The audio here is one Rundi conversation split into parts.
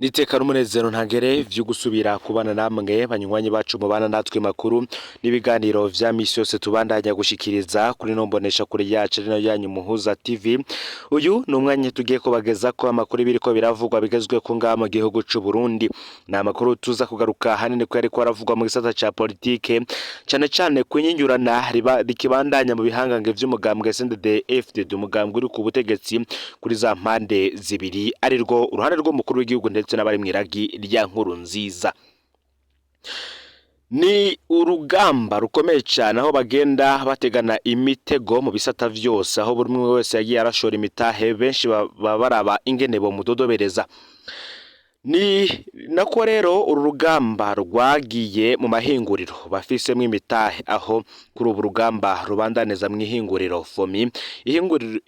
Niteka n'umunezero ntangere vyo gusubira kubana namwe banywanyi bacu mubana natwe makuru n'ibiganiro vya misi yose tubandanya gushikiriza kuri no mbonesha kure yacu ari nayo yanyu Muhuza TV. Uyu ni umwanya tugiye kubageza ko amakuru biriko biravugwa bigezwe ko ngaha mu gihugu c'u Burundi. Ni amakuru tuza kugaruka hanini ko yariko aravugwa mu gisata ca politike, cane cane kwinyinyurana riba rikibandanya mu bihangange vy'umugambwe CNDD FDD, umugambwe uri ku butegetsi kuri za mpande zibiri, arirwo uruhande rw'umukuru w'igihugu ndetse n'abari mw'iragi rya nkuru nziza. Ni urugamba rukomeye cyane aho bagenda bategana imitego mu bisata vyose, aho buri umwe wese yagiye arashora imitahe, benshi baba baraba ingene bomudodobereza. Ni nako rero uru rugamba rwagiye mu mahinguriro bafisemwo imitahe, aho kuri ubu rugamba rubandaniza mw'ihinguriro FOMI,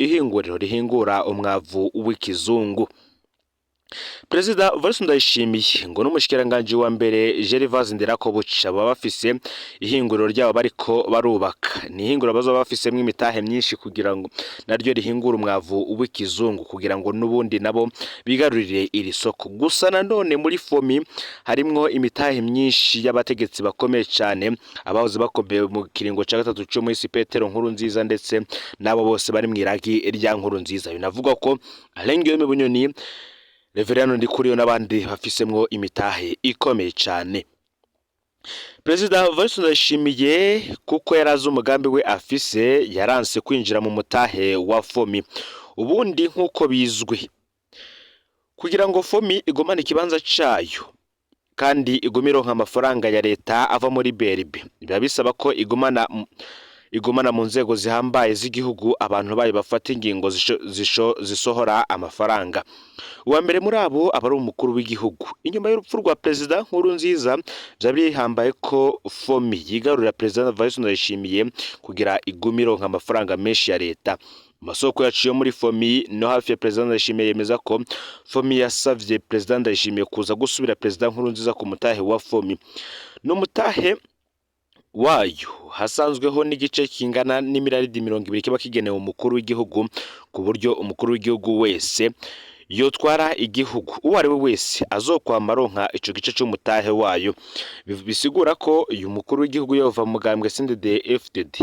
ihinguriro rihingura umwavu w'ikizungu. Perezida Evariste Ndayishimiye ngo n'umushikiranganji wa mbere Gervais Ndirakobuca baba bafise ihinguriro ryabo bariko barubaka. Ni ihinguriro bazoba bafisemwo imitahe myinshi kugira ngo naryo rihingure umwavu w'ikizungu, kugira ngo n'ubundi nabo bigarurire iri soko. Gusa nanone muri FOMI harimwo imitahe myinshi y'abategetsi bakomeye cane, abahoze bakomeye mu kiringo ca gatatu co muri Petero Nkurunziza, ndetse n'abo bose bari mw'iragi rya Nkurunziza. Binavugwa ko Alain Guillaume Bunyoni, Reverend Ndikuriyo n'abandi bafisemwo imitahe ikomeye cane. Perezida Evariste Ndayishimiye, kuko yarazi umugambi we afise, yaranse kwinjira mu mutahe wa FOMI. Ubundi nk'uko bizwi, kugira ngo FOMI igumane ikibanza cayo kandi igume ironka amafaranga ya leta ava muri BRB, biba bisaba ko igumana mu nzego zihambaye z'igihugu abantu bayo bafata ingingo zisohora amafaranga. Uwa mbere muri abo aba ari umukuru w'igihugu. Inyuma y'urupfu rwa Perezida Nkurunziza, vyari bihambaye ko FOMI yigarurira Perezida Evariste Ndayishimiye kugira igume ironka amafaranga menshi ya leta. Amasoko yacu yo muri FOMI no hafi ya Perezida Ndayishimiye yemeza ko FOMI yasavye Perezida Ndayishimiye kuza gusubira Perezida Nkurunziza ku mutahe wa FOMI. N'umutahe wayo hasanzweho n'igice kingana n'imilaridi 20 kiba kigenewe umukuru w'igihugu, ku buryo umukuru w'igihugu wese yotwara igihugu, uwo ari we wese, azokwama aronka ico gice c'umutahe wayo. Bisigura ko uyu mukuru w'igihugu yova mu mugambwe CNDD FDD,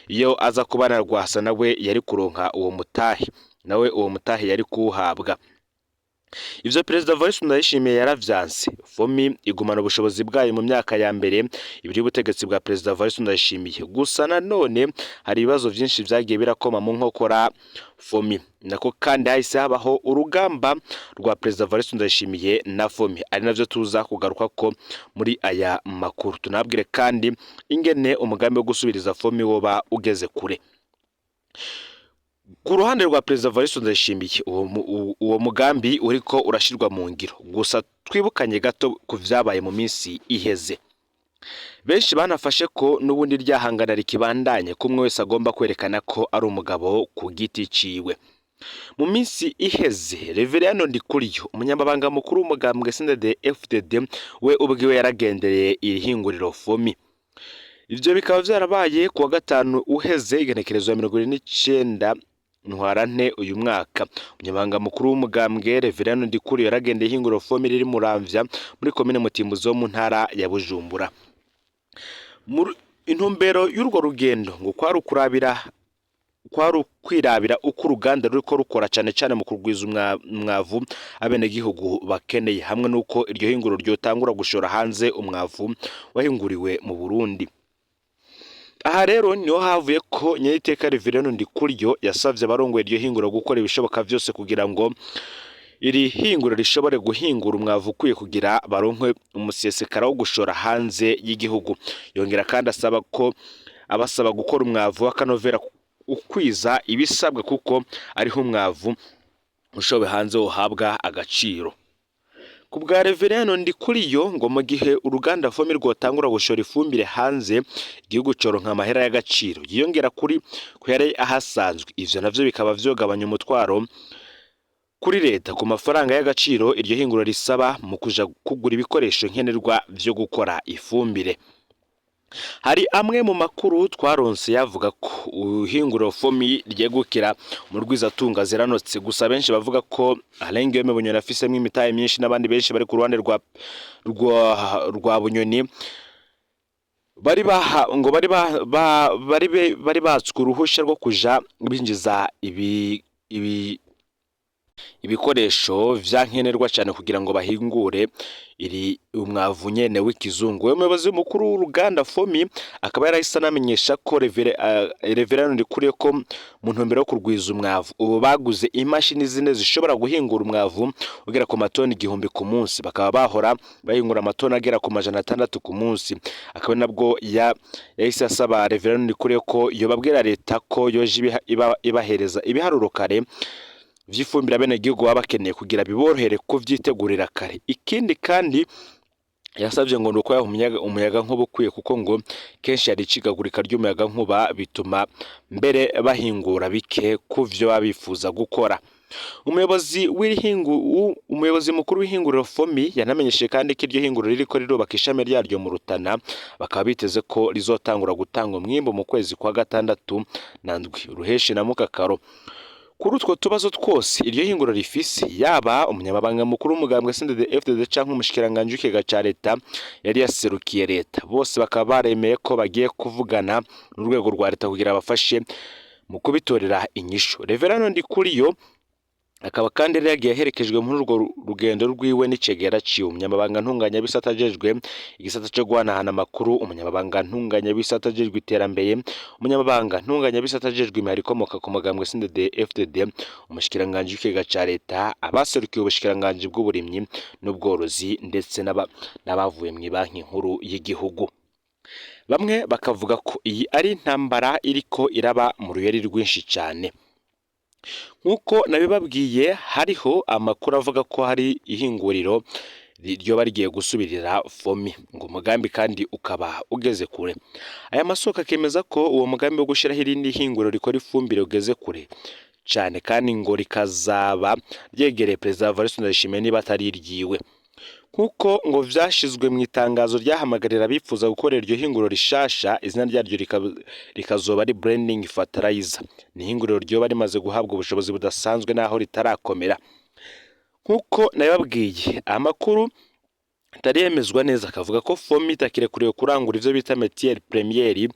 iyo aza kubana Rwasa, nawe yari kuronka uwo mutahe, nawe uwo mutahe yari kuwuhabwa. Ivyo Perezida Evariste Ndayishimiye yaravyanse. FOMI igumana ubushobozi bwayo mu myaka ya mbere 2 y'ubutegetsi bwa Perezida Evariste Ndayishimiye. Gusa nanone hari ibibazo vyinshi vyagiye birakoma mu nkokora FOMI. Nako kandi hahise habaho urugamba rwa Perezida Evariste Ndayishimiye na FOMI, ari navyo tuza kugaruka ko muri aya makuru. Tunabwire kandi ingene umugambi wo gusubiriza FOMI woba ugeze kure. Ku ruhande rwa Perezida Evariste Ndayishimiye, uwo mugambi uriko urashirwa mu ngiro. Gusa twibukanye gato ku vyabaye mu minsi iheze. Benshi banafashe ko n'ubundi ryahangana rikibandanye, ko umwe wese agomba kwerekana ko ari umugabo ku giti ciwe. Mu minsi iheze, Reveriyano Ndikuriyo, umunyamabanga mukuru w'umugambwe CNDD FDD, we ubwiwe yaragendereye iri hinguriro FOMI. Ivyo bikaba vyarabaye ku wa gatanu uheze, igenekerezo ya 29 Ntwarante uyu mwaka. Umunyamabanga mukuru w'umugambwe Reveriyano Ndikuriyo yaragendeye ihinguriro FOMI riri Muramvya muri komine Mutimbuzi wo mu ntara ya Bujumbura. Intumbero y'urwo rugendo ngo kwari ukwirabira uko uruganda ruriko rukora, cane cane mu kugwiza umwavu abenegihugu bakeneye, hamwe n'uko iryo hinguriro ryotangura gushora hanze umwavu wahinguriwe mu Burundi. Aha rero niho havuye ko nyeniteka Reveriyano Ndikuriyo yasavye abarongoye iryo hinguriro gukora ibishoboka vyose kugira ngo iri hinguriro rishobore guhingura umwavu ukwiye kugira baronke umusesekara wo gushora hanze y'igihugu. Yongera kandi asaba ko abasaba gukora umwavu w'akanovera ukwiza ibisabwa, kuko ariho umwavu ushowe hanze uhabwa agaciro. Ku bwa Reveriyano Ndikuriyo, ngo mu gihe uruganda FOMI rwotangura gushora ifumbire hanze, igihugu coronka amahera y'agaciro yiyongera kuri ku yari ahasanzwe. Ivyo navyo bikaba vyogabanya umutwaro kuri leta ku mafaranga y'agaciro iryo hinguriro risaba mu kuja kugura ibikoresho nkenerwa vyo gukora ifumbire. Hari amwe mu makuru twaronse yavuga ko uhinguriro FOMI ryegukira mu rwizatunga ziranotse, gusa benshi bavuga ko Alain Guillaume Bunyoni afisemwo imitahe myinshi n'abandi benshi bari ku ruhande rwa Bunyoni bari baha ngo bari ba, ba, bari be- bari batswe uruhusha rwo kuja binjiza ibi ibikoresho vyankenerwa cyane kugira ngo bahingure iri umwavu nyene w'ikizungu. Uwo muyobozi mukuru w'uruganda FOMI akaba yarahise anamenyesha ko Reverend Ndikuriyo ko mu ntumbero yo kurwiza umwavu ubu baguze imashini zine zishobora guhingura umwavu ugera ku matoni 1000 ku munsi, bakaba bahora bahingura amatoni agera ku 600 ku munsi. Akaba nabwo yahise asaba Reverend Ndikuriyo ko yobabwira leta ko yoje ibahereza ibiharuro kare vy'ifumbire abenegihugu baba bakeneye kugira biborohere kuvyitegurira kare. Ikindi kandi yasabye ngo nuko yaha umuyaga nkuba ukwiye, kuko ngo kenshi hari icikagurika ry'umuyaga nkuba bituma mbere bahingura bike kuvyo baba bifuza gukora. Umuyobozi mukuru w'ihinguriro FOMI yanamenyesheje kandi ko iryo hinguriro ririko rirubaka ishami ryaryo mu Rutana, bakaba biteze ko rizotangura gutanga umwimbu mu kwezi kwa gatandatu na ndwi Ruheshi na Mukakaro. Kuri utwo tubazo twose iryo hinguriro rifise, yaba umunyamabanga mukuru w'umugambwe CNDD-FDD canke umushikiranganji w'ikigega ca leta yari yaserukiye leta, bose bakaba baremeye ko bagiye kuvugana n'urwego rwa leta kugira bafashe mu kubitorera inyishu. Reverend Ndikuriyo akaba kandi yari yagiye aherekejwe muri urwo rugendo rwiwe n'icegera ciwe, umunyamabanga ntunganyabisata ajejwe igisata co guhanahana amakuru, umunyamabanga ntunganyabisata ajejwe iterambere, umunyamabanga ntunganyabisata ajejwe imihari ikomoka ku mugambwe CNDD FDD, umushikiranganji w'ikigega ca leta, abaserukiye ubushikiranganji bw'uburimyi n'ubworozi ndetse n'abavuye mw'ibanki nkuru y'igihugu. Bamwe bakavuga ko iyi ari intambara iriko iraba mu ruyeri rwinshi cane. Nk'uko nabibabwiye, hariho amakuru avuga ko hari ihinguriro ryoba rigiye gusubirira FOMI, ngo umugambi kandi ukaba ugeze kure. Aya masoko akemeza ko uwo mugambi wo gushyiraho irindi hinguriro rikora ifumbire ugeze kure cane, kandi ngo rikazaba ryegereye Perezida Evariste Ndayishimiye niba atari iryiwe. Nk'uko ngo vyashizwe mu itangazo ryahamagarira abifuza gukorera iryo hinguriro rishasha, izina ryaryo rikazoba ari Branding Fertilizer. Ni ihinguriro ryoba rimaze guhabwa ubushobozi budasanzwe naho ritarakomera. Nk'uko nabibabwiye, amakuru atari yemezwa neza akavuga ko FOMI itakirekuriwe kurangura ivyo bita matière première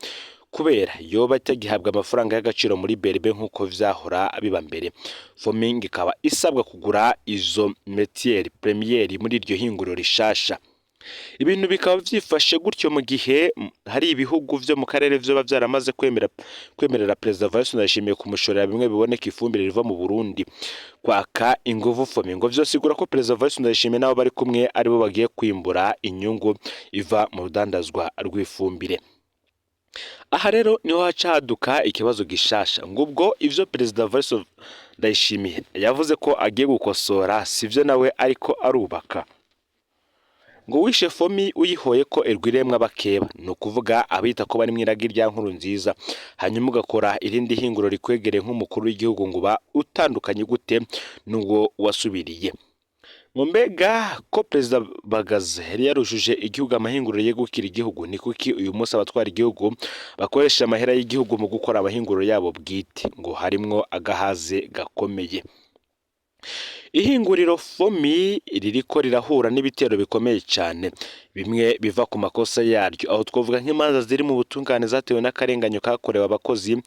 kubera yoba itagihabwa amafaranga y'agaciro muri BRB nk'uko vyahora biba mbere. FOMI ngo ikaba isabwa kugura izo matière première muri iryo hinguriro rishasha. Ibintu bikaba vyifashe gutyo mu gihe hari ibihugu vyo mu karere vyoba vyaramaze kwemerera Perezida Evariste Ndayishimiye kumushorera bimwe biboneka ifumbire riva mu Burundi. Kwaka inguvu FOMI ngo vyosigura ko Perezida Evariste Ndayishimiye n'abo bari kumwe aribo bagiye kwimbura inyungu iva mu rudandazwa rw'ifumbire. Aha rero niho haca haduka ikibazo gishasha, ngo ubwo ivyo Perezida Evariste Ndayishimiye yavuze ko agiye gukosora sivyo nawe ariko arubaka? Ngo wishe FOMI uyihoye ko irwiremwo abakeba, ni ukuvuga abita ko bari mw'iragi rya nkuru nziza, hanyuma ugakora irindi hinguriro rikwegereye nk'umukuru w'igihugu, ngo uba utandukanye gute n'uwo wasubiriye? Ngo mbega ko Perezida Bagaza yari yarushuje igihugu amahinguriro yegukira igihugu, ni kuki uyu munsi abatwara igihugu bakoresha amahera y'igihugu mu gukora amahinguriro yabo bwite? Ngo harimwo agahaze gakomeye. Ihinguriro FOMI ririko rirahura n'ibitero bikomeye cyane, bimwe biva ku makosa yaryo, aho twavuga nk'imanza ziri mu butungane zatewe n'akarenganyo kakorewe abakozi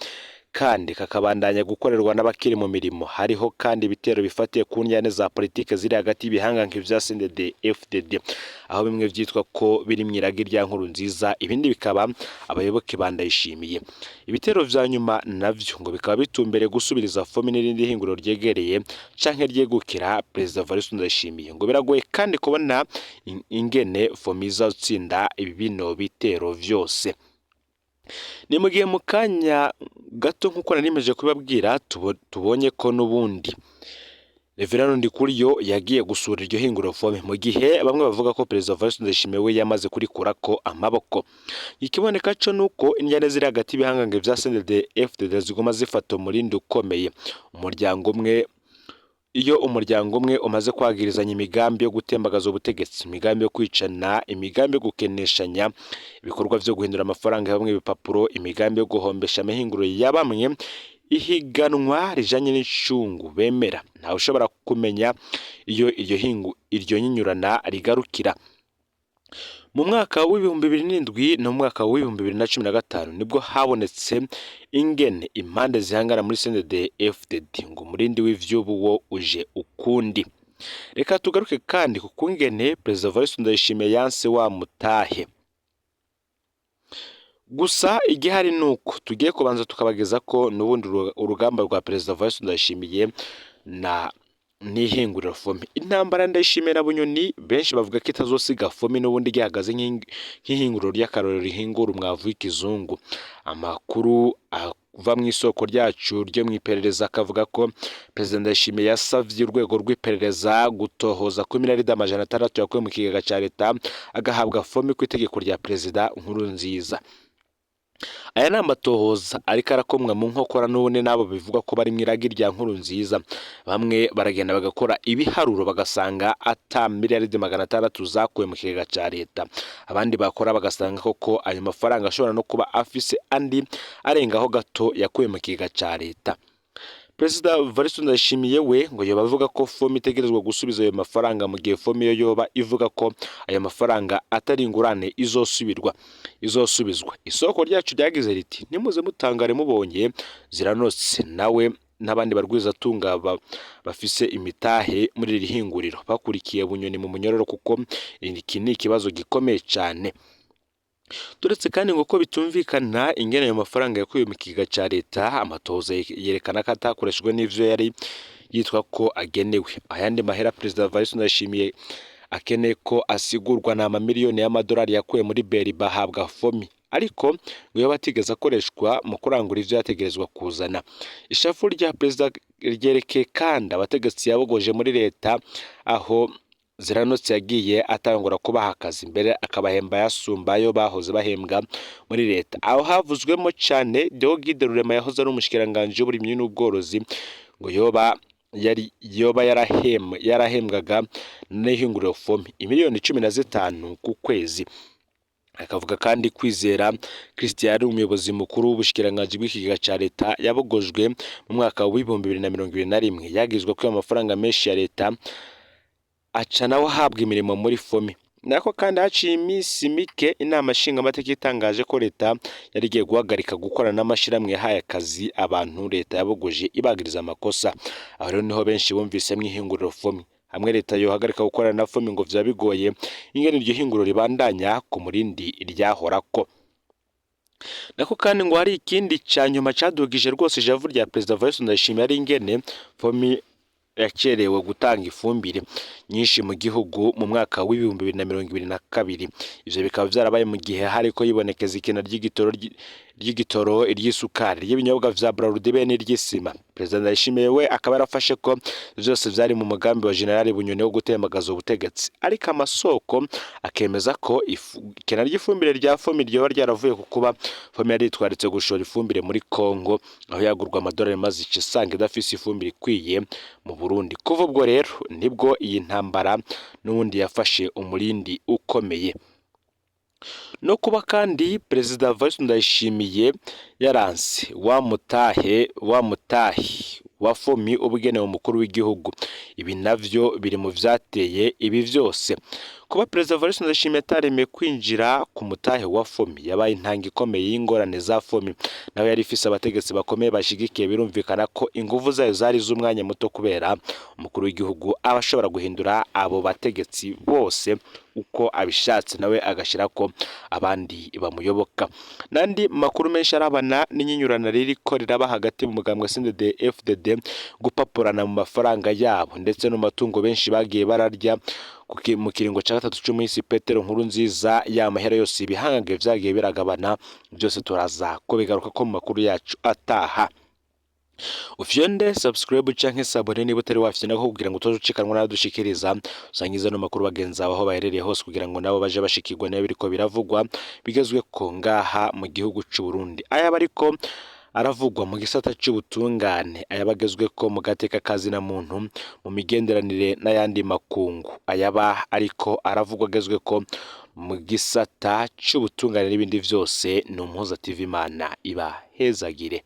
kandi kakabandanya gukorerwa n'abakiri mu mirimo. Hariho kandi ibitero bifatiye ku njyane za politike ziri hagati y'ibihangange vya CNDD FDD, aho bimwe vyitwa ko biri mw'iragi rya nkuru nziza, ibindi bikaba abayoboke ba Ndayishimiye. Ibitero vya nyuma navyo ngo bikaba bitumbereye gusubiriza FOMI n'irindi hinguriro ryegereye canke ryegukira Perezida Evariste Ndayishimiye. Ngo biragoye kandi kubona ingene FOMI izotsinda ibi bino bitero vyose. Ni mu gihe mu kanya gato, nk'uko nari nimeje kubabwira, tubonye ko n'ubundi Reverend Ndikuriyo yagiye gusura iryo hinguriro FOMI, mu gihe bamwe bavuga ko Perezida Evariste Ndayishimiye we yamaze kurikurako amaboko. Ikiboneka co nuko indyane ziri hagati y'ibihangange vya CNDD FDD ziguma zifata umurindi ukomeye. Umuryango umwe Iyo umuryango umwe umaze kwagirizanya imigambi yo gutembagaza ubutegetsi, imigambi yo kwicana, imigambi yo gukeneshanya, ibikorwa vyo guhindura amafaranga ya bamwe ibipapuro, imigambi yo guhombesha amahinguriro ya bamwe, ihiganwa rijanye n'incungu bemera, ntawe ushobora kumenya iyo iryo hingu iryo nyinyurana rigarukira. Mu mwaka w'2007 no mu mwaka w'2015 nibwo habonetse ingene impande zihangana muri CNDD FDD, ngo umurindi w'ivyubu wo uje ukundi. Reka tugaruke kandi ku kungene Perezida Evariste Ndayishimiye yanse wa mutahe. Gusa igihari nuko tugiye kubanza tukabageza ko n'ubundi urugamba rwa Perezida Evariste Ndayishimiye na n'ihinguriro FOMI. Intambara Ndayishimiye na Bunyoni benshi bavuga ko itazosiga FOMI n'ubundi gihagaze nk'ihinguriro ry'akarorero rihingura umwavu w'ikizungu. Amakuru ava mu isoko ryacu ryo mu iperereza akavuga ko Perezida Ndayishimiye yasavye urwego rw'iperereza gutohoza ko miliyaridi 600 yakuwe mu kigega ca leta agahabwa FOMI ku itegeko rya Perezida Nkurunziza. Aya ni amatohoza ariko arakomwa mu nkokora n'ubundi n'abo bivugwa ko bari mu iragi rya Nkurunziza. Bamwe baragenda bagakora ibiharuro bagasanga ata miliyaridi 600 zakuwe mu kigega ca leta, abandi bakora bagasanga koko ayo mafaranga ashobora no kuba afise andi arengaho gato yakuwe mu kigega ca leta. Perezida Evariste Ndayishimiye we ngo yoba avuga ko FOMI itegerezwa gusubiza ayo mafaranga, mu gihe FOMI yo yoba ivuga ko ayo mafaranga atari ingurane izosubirwa izosubizwa. Isoko ryacu ryagize riti: "Nimuze mutangare mubonye Ziranotse nawe n'abandi barwizatunga bafise imitahe muri iri hinguriro bakurikiye Bunyoni mu munyororo, kuko iki ni ikibazo gikomeye cane." Turetse kandi ngo ko bitumvikana ingene ayo mafaranga yakuwe mu kigega ca leta, amatohoza yerekana ko atakoreshejwe n'ivyo yari yitwa ko agenewe. Ayandi mahera Perezida Evariste Ndayishimiye akeneye ko asigurwa ni amamiliyoni y'amadolari yakuwe muri Beriba ahabwa FOMI, ariko ngo yoba atigeze akoreshwa mu kurangura ivyo yategerezwa kuzana. Ishavu rya perezida ryerekeye kandi abategetsi yabogoje muri leta, aho Ziranotse yagiye atangura kubaha akazi mbere akabahemba yasumba ayo bahoze bahembwa muri leta. Aho havuzwemo cane Deogide Rurema yahoze ari umushikiranganji w'uburimyi n'ubworozi, ngo yoba yari yoba yarahembwaga n'ihinguriro FOMI imiliyoni 15 ku kwezi. Akavuga kandi Kwizera Christian ari umuyobozi mukuru w'ubushikiranganji bw'ikigega ca leta yabogojwe mu mwaka w'2021, yagizwe ko amafaranga menshi ya leta aca nawe ahabwa imirimo muri FOMI. Nako kandi haciye iminsi mike inama nshingamateka itangaje ko leta yari igiye guhagarika gukorana n'amashirahamwe yahaye akazi abantu leta yabogoje ibagiriza amakosa. Aho rero niho benshi bumvisemwo ihinguriro FOMI. Hamwe leta yohagarika gukorana na FOMI, ngo vyoba bigoye ingene iryo hinguriro ribandanya ku murindi ryahorako. Nako kandi ngo hari ikindi ca nyuma cadugije rwose ishavu rya Perezida Evariste Ndayishimiye, ari ingene FOMI yacerewe gutanga ifumbire nyinshi mu gihugu mu mwaka w'2022. Ivyo bikaba vyarabaye mu gihe hariko yibonekeza ikena ry'igitoro, iry'isukari, ry'ibinyobwa vya Brarudi be n'iry'isima. Perezida Ndayishimiye we akaba yarafashe ko vyose vyari mu mugambi wa General Bunyoni wo gutembagaza ubutegetsi, ariko amasoko akemeza ko ikena ry'ifumbire rya FOMI ryoba ryaravuye ku kuba FOMI yari yitwaritse gushora ifumbire muri Kongo, aho yagurwa amadolari, maze ica isanga idafise ifumbire ikwiye mu Burundi. Kuva ubwo rero nibwo iyi ntambara n'ubundi yafashe umurindi ukomeye. No kuba kandi Perezida Evariste Ndayishimiye yaranse wa mutahe wa FOMI ubugenewe umukuru w'igihugu, ibi navyo biri mu vyateye ibi vyose. Kuba Perezida Evariste Ndayishimiye ataremeye kwinjira ku mutahe wa FOMI yabaye intanga ikomeye y'ingorane za FOMI. Nawe yari ifise abategetsi bakomeye bashigikiye, birumvikana ko inguvu zayo zari z'umwanya muto, kubera umukuru w'igihugu aba ashobora guhindura abo bategetsi bose uko abishatse, nawe agashirako abandi bamuyoboka. N'andi makuru menshi arabana n'inyinyurana ririko riraba hagati mu mugambwe CNDD FDD, gupapurana mu mafaranga yabo ndetse no mu matungo benshi bagiye bararya mu kiringo ca gatatu c'umuhisi Petero Nkurunziza, ya mahera yose ibihangange vyagiye biragabana, byose turaza kubigaruka ko mu makuru yacu ataha. Ufyonde subscribe canke s'abonner niba utari wafyonda ko, kugira ngo utozucikanwa n'adushikiriza. Usangize no makuru bagenzi bawe aho baherereye hose, kugira ngo nabo baje bashikirwa niba biriko biravugwa bigezwe ko ngaha mu gihugu c'u Burundi. Aya bariko aravugwa mu gisata c'ubutungane, ayaba agezweko mu gateka kazina muntu, mu migenderanire n'ayandi makungu, ayaba ariko aravugwa agezweko mu gisata c'ubutungane n'ibindi vyose. Ni Umuhoza TV. Imana ibahezagire.